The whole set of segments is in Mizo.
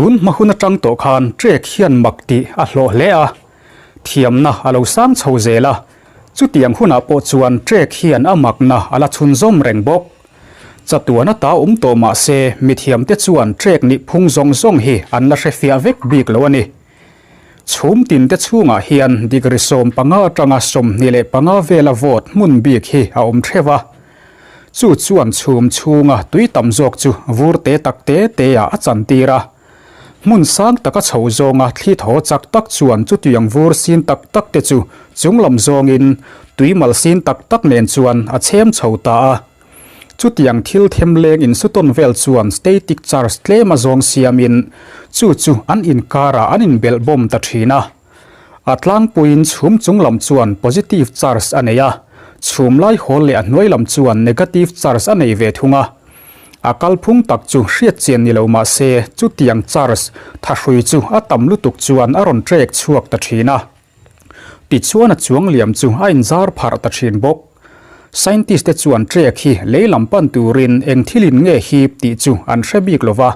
Tun hma hun atang tawh khan trek hian mak tih a hlawh hle a, thiamna a lo sang chho zel a, chutiang hunah pawh chuan trek hian a makna a la chhunzawm reng bawk. Chatuan ata awm tawh mah se mithiamte chuan trek nih phung zawng zawng hi an la hrefiah vek bik lo a ni. Chhum tinte chhungah hian degree 15 atanga 25 vela vawt hmun bik hi a awm theuh a. Chu chuan chhum chhunga tui tam zawk chu vur te tak te te ah a chantir a. Hmun sang taka chho zawnga thli thaw chak tak chuan chutiang vur sin tak tak te chu chunglam zawngin tui mal sin tak tak nen chuan a chhem chho ta a. Chutiang thil them leng insutawn vel chuan static charge tlem a zawng siamin chu chu an inkarah an inbelh bawm ta thin a. A tlangpuiin chhum chung lam chuan positive charge a nei a, chhum lai hawl leh a hnuai lam chuan negative charge a nei ve thung a. A kalphung tak chu hriat chian ni lo mah se chutiang charge thahrui chu a tam lutuk chuan a rawn trek chhuak ta thin a. Tichuan a chuang liam chu a inzar pharh ta thin bawk. Scientist te chuan trek hi lei lam pan turin eng thilin nge hip tih chu an hre bik lo va.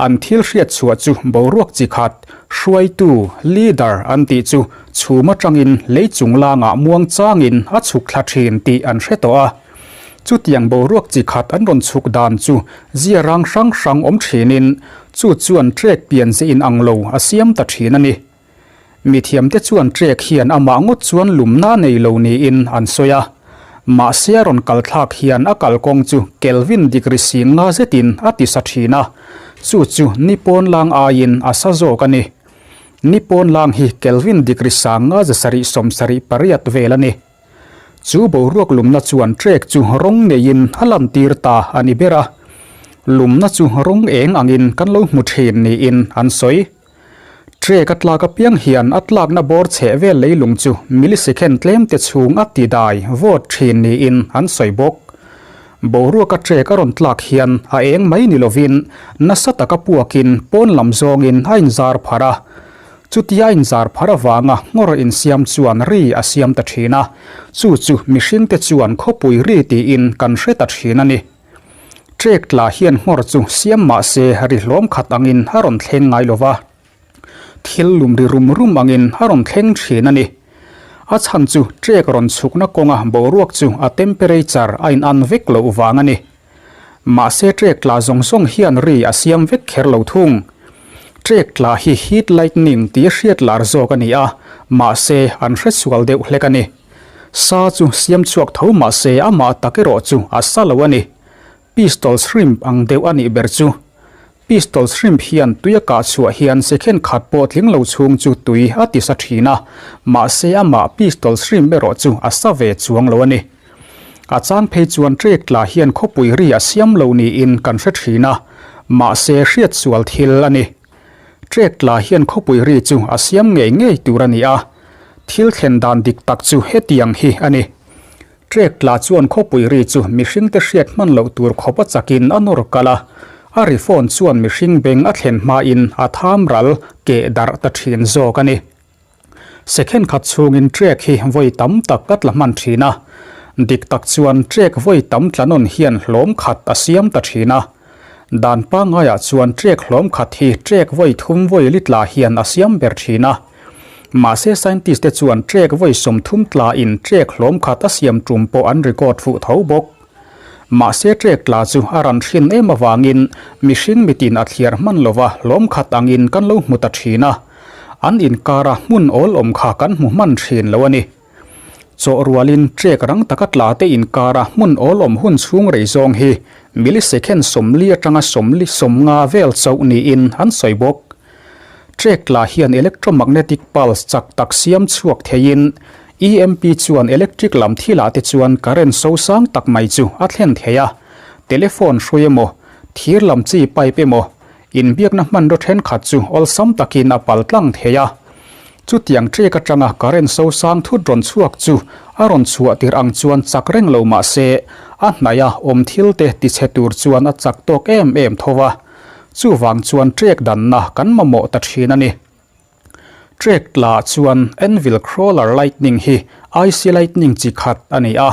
An thil hriat chhuah chu boruak chi khat, hruaitu, leader, an tih chu chhum atangin lei chung langah muang changin a chhuk thla thin tih an hre tawh a. Chutiang boruak chi khat an rawn chhuk dan chu zia rang hrang hrang awm thinin chu chuan trek pian ze inang lo a siam ta thin a ni. Mithiamte chuan trek hian amah ngawt chuan lumna nei lo niin an sawi a. Mahse a rawn kal thlak hian a kalkawng chu Kelvin degree 50 zetin a ti sa thin a, chu chu ni pawn lang aiin a sa zawk a ni. Ni pawn lang hi Kelvin degree 578 vel a ni. Chu boruak lumna chuan trek chu rawng neiin a lantir ta a ni ber a. Lumna chu rawng eng angin kan lo hmu thin niin an sawi. Trek a tlak apiang hian a tlakna bawr chheh vel leilung chu millisecond tlem te chhung a ti dai vawt thin niin an sawi bawk. Boruaka trek a rawn tlak hian a eng mai ni lovin nasa taka puakin pawn lam zawngin a inzar pharh a. Chutia a inzar pharh avanga nghawr insiam chuan ri a siam ta thin a, chu chu mihringte chuan khawpui ri tiin kan hre ta thin a ni. Trek tla hian nghawr chu siam mah se ri hlawm khat angin a rawn thleng ngai lo va, thil lum ri rum rum angin a rawn thleng thin a ni. A chhan chu trek rawn chhukna kawnga boruak chu a temperature a inan vek loh vang a ni. Mahse trek tla zawng zawng hian ri a siam vek kher lo thung. Trek tla hi heat lightning tih hriat lar zawk a ni a, mahse an hresual deuh hlek a ni. Sa chu siam chhuak tho mah se amah tak erawh chu a sa lo a ni. Pistol shrimp ang deuh a nih ber chu. Pistol shrimp hian tui a kah chhuah hian second khat pawh tling lo chhung chu tui a ti sa thin a, mahse amah pistol shrimp erawh chu a sa ve chuang lo a ni. A chang phei chuan trek tla hian khawpui ri a siam lo niin kan hre thin a, mahse hriat sual thil a ni. Trek tla hian khawpui ri chu a siam ngei ngei tur a ni a, thil thlen dan dik tak chu hetiang hi a ni. Trek tla chuan khawpui ri chu mihringte hriat hman loh tur khawp a chakin a nawr kal a, a ri phone chuan mihring beng a thlen hmain a tham ral keh darh ta thin zawk a ni. Second khat chhungin trek hi vawi tam tak a tla hman thin a, dik tak chuan trek vawi tam tla nawn hian hlawm khat a siam ta thin a. Dan pangaiah chuan trek hlawm khat hi trek vawi thum vawi li tla hian a siam ber thin a. Mahse scientist te chuan trek vawi 30 tla in trek hlawm khat a siam tum pawh an record fuh tho bawk. Mahse trek tla chu a ran hrin em avangin mihring mitin a thliar hman lova hlawm khat angin kan lo hmu ta thin a. An inkara hmun awl awm kha kan hmu hman thin lo a ni. Chawh rualin trek rang taka tla te inkara hmun awl awm hun chhung rei zawng hi millisecond 40 atanga 40 50 vel chauh niin an sawi bawk. Trek tla hian electromagnetic pulse chak tak siam chhuak theiin EMP chuan electric lam thilah te chuan current sosang tak mai chu a thlen thei a, telephone hrui emaw, thir lam chi pipe emaw, Inbiakna hmanraw thenkhat chu awlsam takin a pal tlang thei a. Chutiang trek atanga current sosang thut rawn chhuak chu a rawn chhuah tir ang chuan chak reng lo mah se, a hnaih a awm thil te tichhe tur chuan a chak tawk em em tho a. Chuvang chuan trek danna kan mamawh ta thin a ni. Trek tla chuan anvil crawler lightning hi icy lightning chi khat a ni a,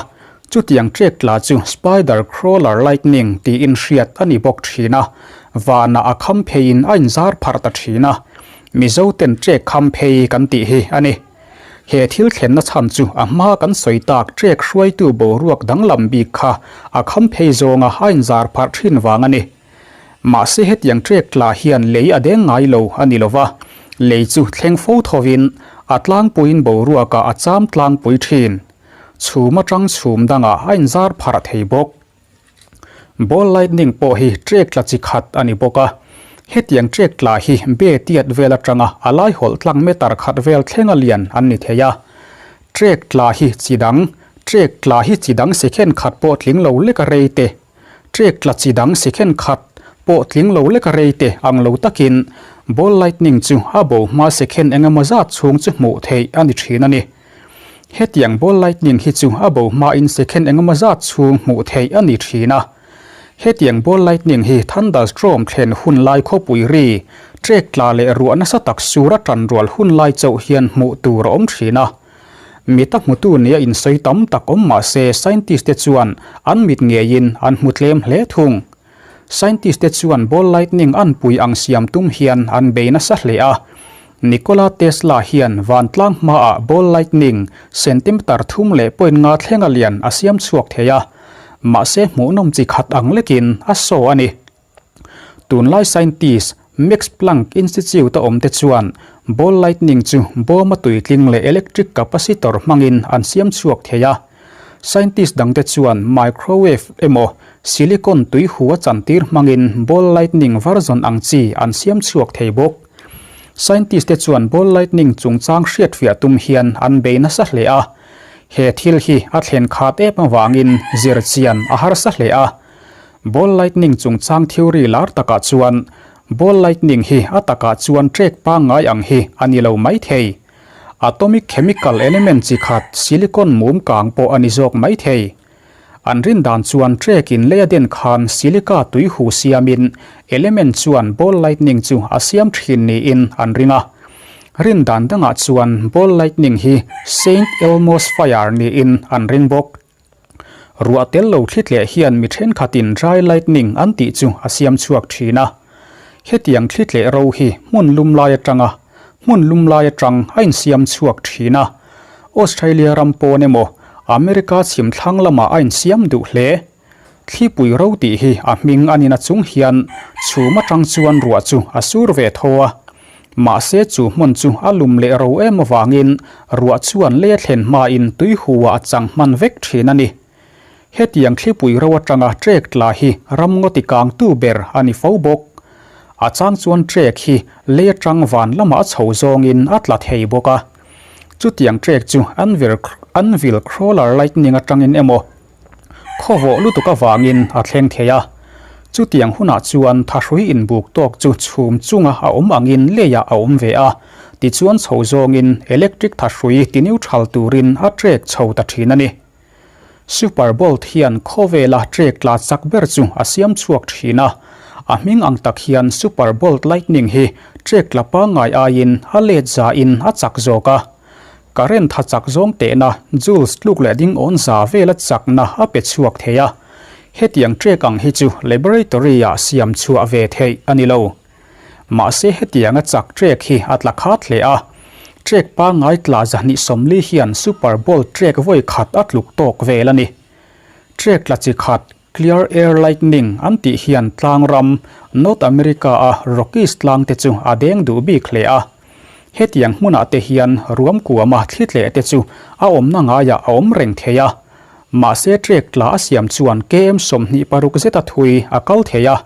chutiang trek tla chu spider crawler lightning tiin hriat a ni bawk thin a. Vanah a kham pheiin a inzar pharh ta thin a, Mizoten ṭek kham phei kan tih hi a ni. He thil thlenna chhan chu a hma kan sawi tak ṭek hruaitu boruak danglam bik kha a kham phei zawnga a inzar pharh thin vang a ni. Mahse hetiang ṭek tla hian lei a deng ngai lo a ni lova, lei chu thleng fo thovin a tlangpuiin boruakah a cham tlangpui thin. Chhum atang chhum dangah a inzar pharh thei bawk. Ball lightning pawh hi trek tla chi khat a ni bawk a, hetiang trek tla hi be tiat vel atanga a lai hawlh tlang meter khat vel thlenga lian an ni thei a. Trek tla hi chi dang, trek tla hi chi dang second khat pawh tling lo leka rei te, trek tla chi dang second khat pawh tling lo leka rei te ang lo takin ball lightning chu a bo hma second engemaw zat chhung chu hmuh theih a ni thin a ni. Hetiang ball lightning hi chu a bo hmain second engemaw zat chhung hmuh theih a ni thin a. Hetiang ball lightning hi thunderstorm thlen hun lai khawpui ri, trek tla leh ruah nasa tak sur a tan rual hun lai chauh hian hmuh tur a awm thin a. Mit a hmutu nia insawi tam tak awm mah se scientist te chuan an mit ngeiin an hmu tlem hle thung. Scientist te chuan ball lightning an pui ang siam tum hian an bei nasa hle a. Nikola Tesla hian vantlang hmaah ball lightning centimeter thum leh point nga thlenga lian a siam chhuak thei a, mahse hmuhnawm chi khat ang lekin a saw a ni. Tunlai scientist Max Planck Institute a awm te chuan ball lightning chu bawma tuitling leh electric capacitor hmangin an siam chhuak thei a. Scientist dangte chuan microwave emaw silicon tui hu a chantir hmangin ball lightning version ang chi an siam chhuak thei bawk. Scientist te chuan ball lightning chungchang hriatfiah tum hian an bei nasa hle a. He thil hi a thlen khat em avangin zir chian a harsa hle a. Ball lightning chungchang theory lar takah chuan ball lightning hi a takah chuan trek pangngai ang hi a ni lo maithei. Atomic chemical element chi khat silicon mum kang pawh a ni zawk mai thei. An rin dan chuan trek in lei a den khan silica tui hu siamin element chuan ball lightning chu a siam thin niin an ring a. Rin dan dangah chuan ball lightning hi Saint Elmo's fire niin an ring bawk. Ruah tel lo thli tleh hian mi thenkhatin dry lightning an tih chu a siam chhuak thin a. Hetiang thli tleh ro hi hmun lum lai atanga hmun lum lai atang a insiam chhuak thin a. Australia ram pawn emaw America chhim thlang lamah a insiam duh hle. Thlipui ro tih hi a hming a nina chung hian chhum atang chuan ruah chu a sur ve tho a. Mahse chu hmun chu a lum leh ro em avangin ruah chuan lei a thlen hmain tui huah a chang hman vek thin a ni. Hetiang thlipui ro atanga trek tla hi ram ngaw ti kangtu ber a ni fo bawk. A chang chuan trek hi lei atang van lamah a chho zawngin a tla thei bawk a. Chutiang trek chu anvil anvil crawler lightning atangin emaw, Khawvawh lutuk avangin a thleng thei a, chutiang hunah chuan thahrui inbuk tawk chu chhum chunga a awm angin leiah a awm ve a, tichuan chho zawngin electric thahrui ti neutral turin a trek chho ta thin a ni. Super Bolt hian khawvela trek tla chak ber chu a siam chhuak thin a, a hming ang tak hian Super Bolt Lightning hi trek tla pangngai aiin a let zain a chak zawk a. Current tha chak zawng tehna joules tluk leh ding awn za vela chakna a pe chhuak thei a, hetiang trek ang hi chu laboratory ah siam chhuah ve theih a ni lo. Mahse hetianga chak trek hi a tla khat hle a, trek pangngai tla zahnih sawmli hian super bolt trek vawi khat a tluk tawk vel a ni. Trek tla chi khat Clear Air Lightning an tih hian tlang ram North America a Rockies tlang te chu a deng duh bik hle a. Hetiang hmunah te hian ruam kuama thli tleh te chu a awmna ngaiah a awm reng thei a. Mahse trek tla a siam chuan KM 26 zeta thui a kal thei a.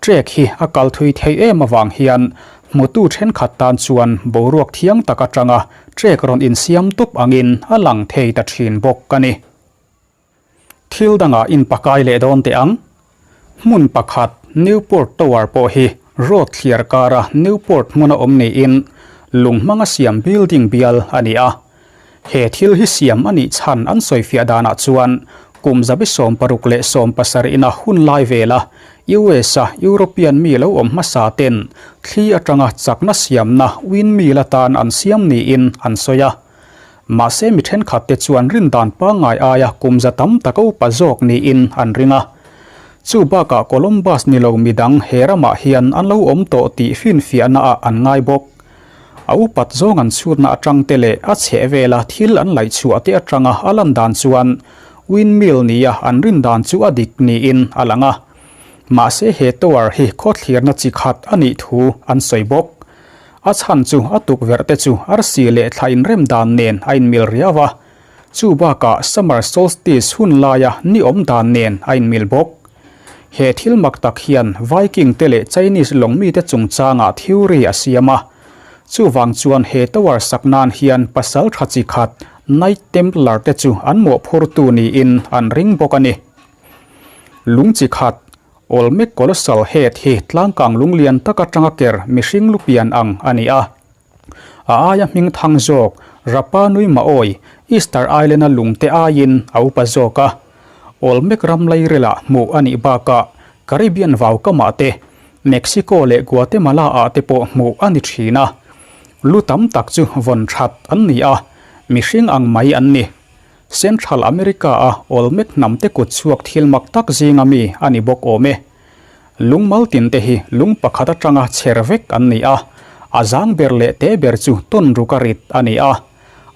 Trek hi a kal thui theih em avang hian hmutu thenkhat tan chuan boruak thiang tak atanga trek rawn insiam tup angin a lang thei ta thin bawk a ni. Thil dangah inpakai leh dawn teh ang. Hmun pakhat Newport Tower pawh hi road thliar kara Newport hmuna awm niin lung hmanga siam building bial a ni a. He thil hi siam a nih chhan an sawifiah danah chuan kum zabi 60 leh 70 ina hun lai vela US-a European mi lo awm hmasa ten thli atanga chakna siamna windmill atan an siam niin an sawi a. Mahse mi thenkhat te chuan rin dan pangngai aia kum za tam tak a upa zawk niin an ring a. Chu bakah Columbus ni lo midang he ramah hian an lo awm tawh tih finfiahna ah an ngai bawk. A upat zawng an chhutna atang te leh a chhehvela thil an laihchhuah te atanga a lan dan chuan windmill nia an rin dan chu a dik niin a lang a. Mahse he tower hi khawthlirna chi khat a nih thu an sawi bawk. A chhan chu a tukverh te chu arsi leh thla inrem dan nen a inmil riau a. Chu bakah summer solstice hun laia ni awm dan nen a inmil bawk. He thil mak tak hian Viking te leh Chinese lawng mite chungchangah theory a siam a. Chuvang chuan he tower sak nan hian pasal tha chi khat Knight Templar te chu an mawhphurtu niin an ring bawk a ni. Lung chi khat, Olmec Colossal Head hi tlangkang lunglian tak atanga ker mihring lupian ang a ni a. A aia hming thang zawk, Rapa Nui Maoi, Easter Island-a lungte aiin a upa zawk a. Olmec ram lairilah hmuh a nih bakah Caribbean vaukamah te, Mexico leh Guatemala-ah te pawh hmuh a ni thin a. Lu tam tak chu vawn that an ni a, mihring ang mai an ni. Central America-a Olmec hnamte kut chhuak thil mak tak zinga mi a ni bawk awm e. Lungmal tinte hi lung pakhat atanga chher vek an ni a, a zang ber leh te ber chu tawn ruka rit a ni a.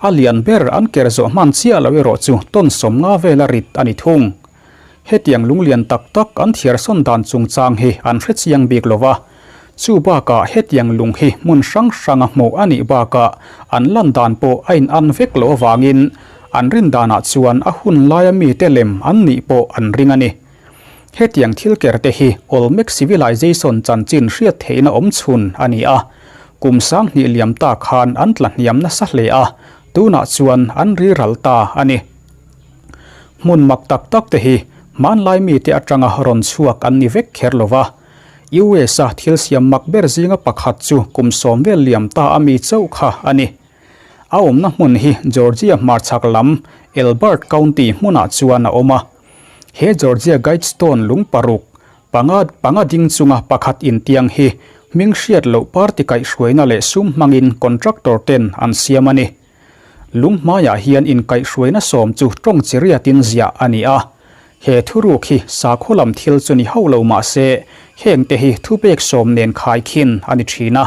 A lian ber an ker zawh hman chiah lo erawh chu tawn 50 vela rit a ni thung. Hetiang lunglian tak tak an thiarsawn dan chungchang hi an hre chiang bik lo va, chu bakah hetiang lung hi hmun hrang hranga hmuh a nih bakah an lan dan pawh a in an vek loh avangin an rin danah chuan a hun laia mite lem an nih pawh an ring a ni. Hetiang thil ker te hi Olmec civilization chanchin hriat theihna awm chhun a ni a, kum 2000 liam ta khan an tla hniam nasa hle a, tunah chuan an ri ral ta a ni. Hmun mak tak tak te hi hmanlai mite atanga rawn chhuak an ni vek kher lo va, US a thil siam mak ber zinga pakhat chu kum 10 vel liam ta a mi chauh kha a ni. A awmna hmun hi Georgia hmarchhak lam Elbert County hmunah chuan a awm a. He Georgia Guidestone lung paruk, panga panga ding chunga pakhat intiang hi hming hriat loh party kaihhruaina leh sum hmangin contractor ten an siam a ni. Lung hmaiah hian inkaihhruaina 10 chu tawng chi riatin ziah a ni a. He thuruk hi sakhaw lam thil chu ni hauh lo mah se heng te hi thupek 10 nen khaikhin a ni thin a.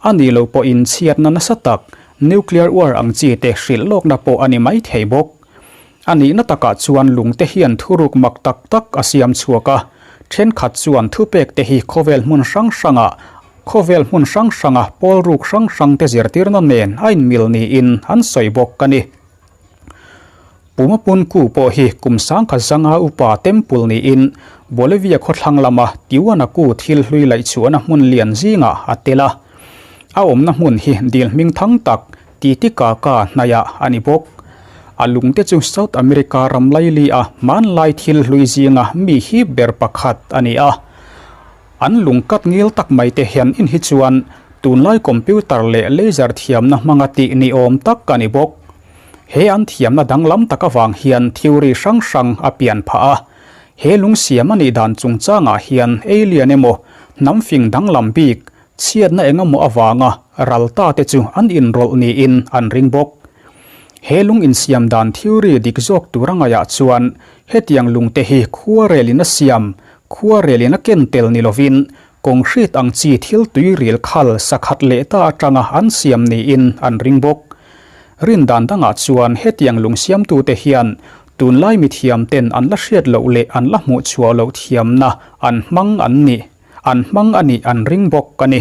A nih loh pawhin chhiatna nasa tak nuclear war ang chi te hrilh lawkna pawh a ni mai thei bawk. A nihna takah chuan lungte hian thuruk mak tak tak a siam chhuak a, thenkhat chuan thupek te hi khawvel hmun hrang hrangah khawvel hmun hrang hranga pawl ruk hrang hrang te zirtirna nen a inmil niin an sawi bawk a ni. Pumapunku pawh hi kum 1005 upa temple niin Bolivia khawthlang lama Tiwanaku thil hlui laihchhuahna hmun lian zingah a tel a. A awmna hmun hi dil hming thang tak Titicaca hnaiah a ni bawk. A lungte chu South America ram laili a hmanlai thil hlui zinga mi hip ber pakhat a ni a. An lung kat ngil tak mai te hian in hi chuan tunlai computer leh laser thiamna hmanga tih ni awm tak a ni bawk. He an thiamna danglam tak avang hian theory hrang hrang a pian phah a. He lung siam a nih dan chungchangah hian alien emaw hnam fing danglam bik chhiatna engemaw avanga ral ta te chu an inrawlh niin an ring bawk. He lung insiam dan theory dik zawk tur a ngaihah chuan hetiang lungte hi khuarelin a siam, khuarelin a ken tel ni lovin concrete ang chi thil tui ril khal sakhat leh ta atanga an siam niin an ring bawk. Rin dan dangah chuan hetiang lung siamtute hian tunlai mithiam ten an la hriat loh leh an la hmuh chhuah loh thiamna an hmang an ni, an hmang a nih an ring bawk a ni.